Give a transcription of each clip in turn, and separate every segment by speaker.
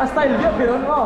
Speaker 1: A style viau phi dawn maw?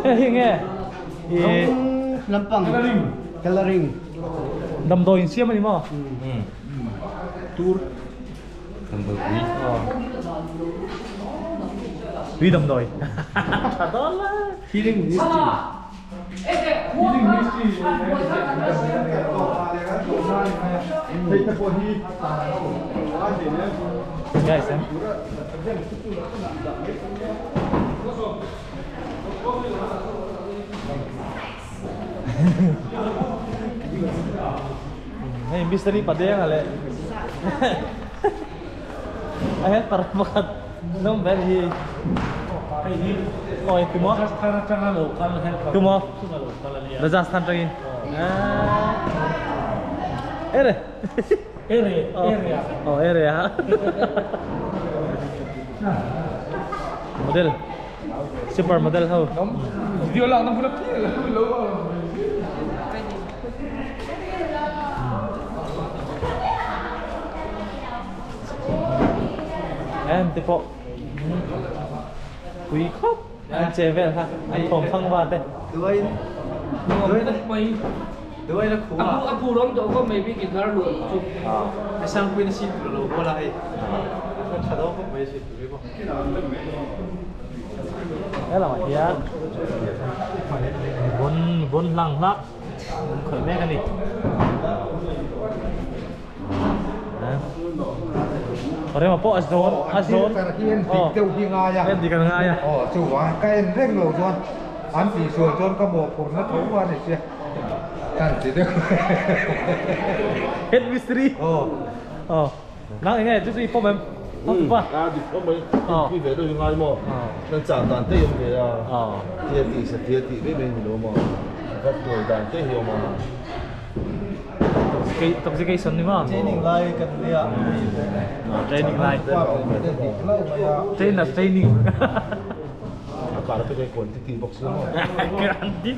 Speaker 1: Hei hi nge i
Speaker 2: lampang coloring
Speaker 1: damdawi in siam a ni maw
Speaker 2: tur
Speaker 3: damdawi pui
Speaker 1: tui damdawi tha dawn la
Speaker 2: healing ministry healing ministry
Speaker 1: guys eh Hei mistiri padeng a leh a helper pakhat number hi awi tumaw
Speaker 4: Rajasthan atanga lo kal helper
Speaker 1: tumaw
Speaker 4: chunga lo kal ania
Speaker 1: Rajasthan atangin ere
Speaker 4: ere ere
Speaker 1: oh ere a model super model ho
Speaker 5: Video lang nang pula lo.
Speaker 1: Em te pawh pui khawp an che vel kha an thawm thang va te.
Speaker 2: Duai
Speaker 4: Duai mai
Speaker 2: duai la khu a.
Speaker 4: A phu rawng tawh khawp mai bik in thar luan chu.
Speaker 2: A sang pui na sin tur lo bola hei. A tha dawn khawp mai sin tur hi pawh.
Speaker 1: He lamah hian vawn vawn hlang hlak an khawih mek a ni. Rema pawh a zawn a zawn.
Speaker 6: Thil hi en dik deuh hi ngai a.
Speaker 1: En dik an ngai a.
Speaker 6: Aw chuvang ka en reng lo chuan an tihsual chuan ka mawhphurhna tho a ni sia. Kan ti deuh.
Speaker 1: Head mystery.
Speaker 6: Aw.
Speaker 1: Aw. Nang enge chu chu i pawm em? Pawm pa.
Speaker 7: A dik pawm mai. Khi ve deuh hi ngai maw? Nan chah dan te hi awm ve a. Tia tih sa tia tih mai mai ni lo maw? Ka tuai dan te hi awm a.
Speaker 1: Intoxication ni maw?
Speaker 2: Training lai kan nia.
Speaker 1: Training lai. Train training.
Speaker 7: A kar te quantity bawk si maw?
Speaker 1: Quantity.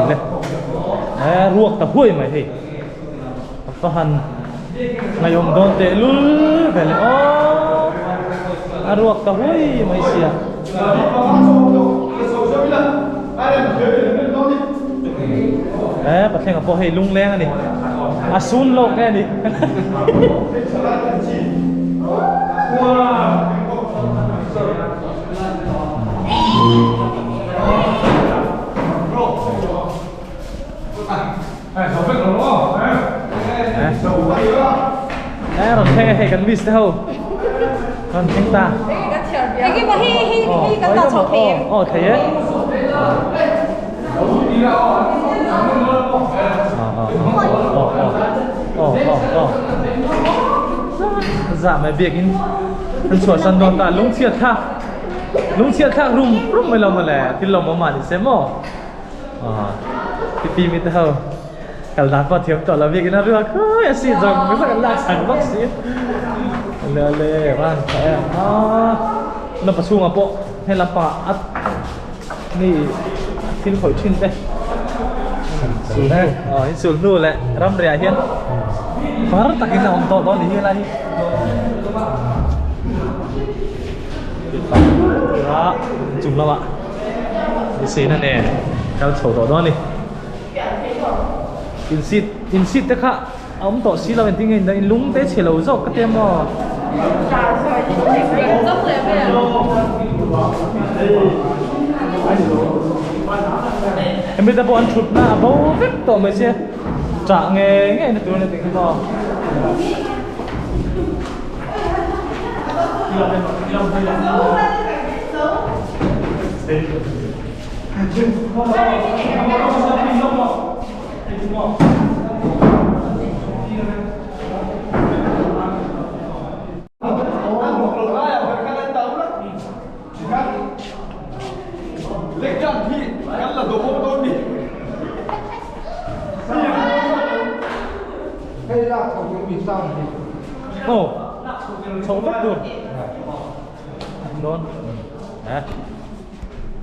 Speaker 1: Le eh ruak ta huai mai hei a va han ngaihawm dawn teh lul ve le aw a ruak ta huai mai sia. Eh pathlengah pawh hei lungleng a ni a sun lawk nge a ni. Eh rawn thleng e hei kan miss te ho rawn thleng ta aw thei e Za mai biakin an chhuahsan dawn ta lungchhiat thlak lungchhiat thlak rum rum mai lo mawle thil lawmawm mah ni se maw pipi mi te ho kal dan pawh thiam tawh lo biakin a ruak khawi a si zawng zawng an lak sak bawk si le le van tha em a na pachhungah pawh helam pangah a Mi thil khawih thin te sulhnu in sulhnu leh ramriah hian far takin a awm tawh dawn ni hi helai hi tura chung lamah beiseina nen kal chho tawh dawn a ni in seat in seat te kha a awm tawh si lo engtin nge in lung te chhe lo zawk ka ti a maw. Hemi te pawh an thut na a bo vek tawh mai sia chah nge nge na tur a ni tih hi maw. Chho vek tur dawn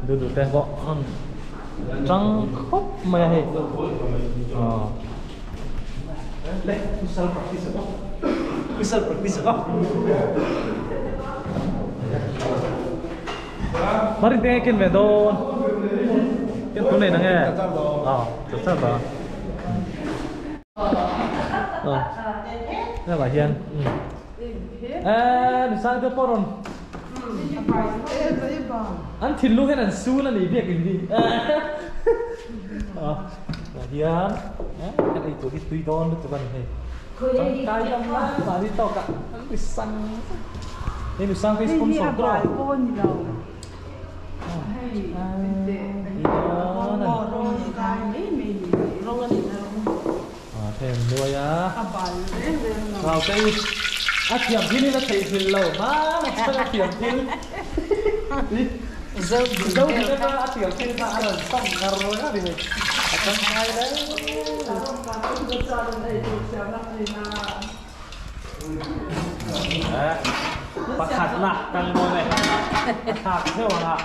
Speaker 1: du du te pawh tang khawp mai a hei le futsal practice a futsal practice a Marin te ken ve dawn ken tu nei na nge a char char ta a lah hian e nusang te pawh rawn An thinlung hian an sun a ni biak in hi ah hian kan ei tur hi tui dawn lutuk a ni hei tangkai dam lai mahni tawk ah an ri sang hei mi sang phei sponsor draw Ah hei an nuai a. Rau te i a thiam thil in a theihnghilh lo hman a chuan a thiam thil zo din atanga a thiam thil kha a rawn sam ngar ngar i hei a tangkai hle. Pakhat na kan dawn e a thlak theuh ang a.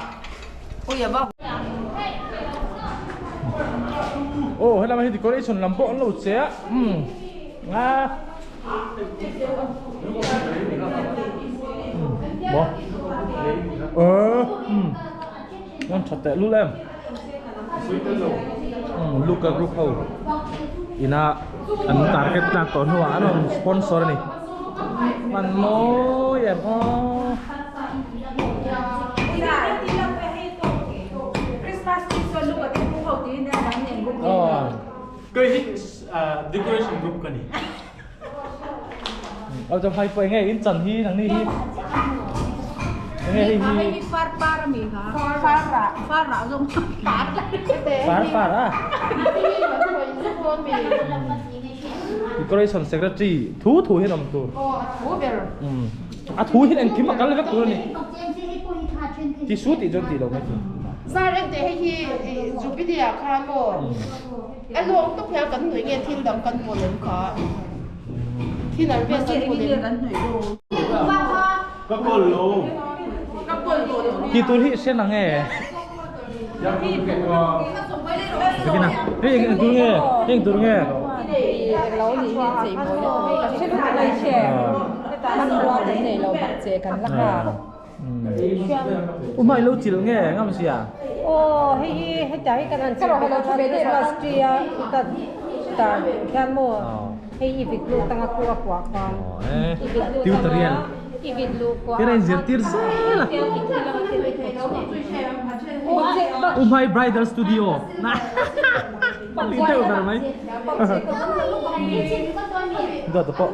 Speaker 1: Aw helama hi decoration lam pawh an lo che a umm a maw umm an tha teh lul em umm look a group ho ina an target tlak tawh hnuah an rawn sponsor a ni hman mawi em aw.
Speaker 2: Kei hi decoration group ka ni.
Speaker 1: Au cham hai pawh enge in chan hi nang ni hi. Enge hei hi.
Speaker 8: Hei hi far par ami kha. Far ra far ra zawng par.
Speaker 1: Far par a. Decoration secretary thu thu hian awm tur.
Speaker 8: Aw a thu ber.
Speaker 1: A thu hian engkim a kal vek tur a ni. Ti su tih chuan tih lo mai tur.
Speaker 8: Zar eng teh hei hi Jubilee ah khan maw a lawng tawp hian kan hnawih nge thil dang kan pawl em kha thil an vel kan pawl em.
Speaker 2: Ka kawl lo.
Speaker 1: Ti tur hi hre nang e. Takina hei eng tur nge eng tur nge
Speaker 9: lo ni hi chei mawi na ka hre lutuk mai che hman rua kan nei lo bak che kan la kha
Speaker 1: u mai lo chil nge ngam sia
Speaker 9: aw hei hi heta hi kan han chil Christmas tree a ta ta khian maw hei i vit lu tanga khu a kuah khan
Speaker 1: tutorial
Speaker 9: i vit lu kuah
Speaker 1: Cái này zir tir zel a u mai bridal studio na li deuh ber mai dawt pawh.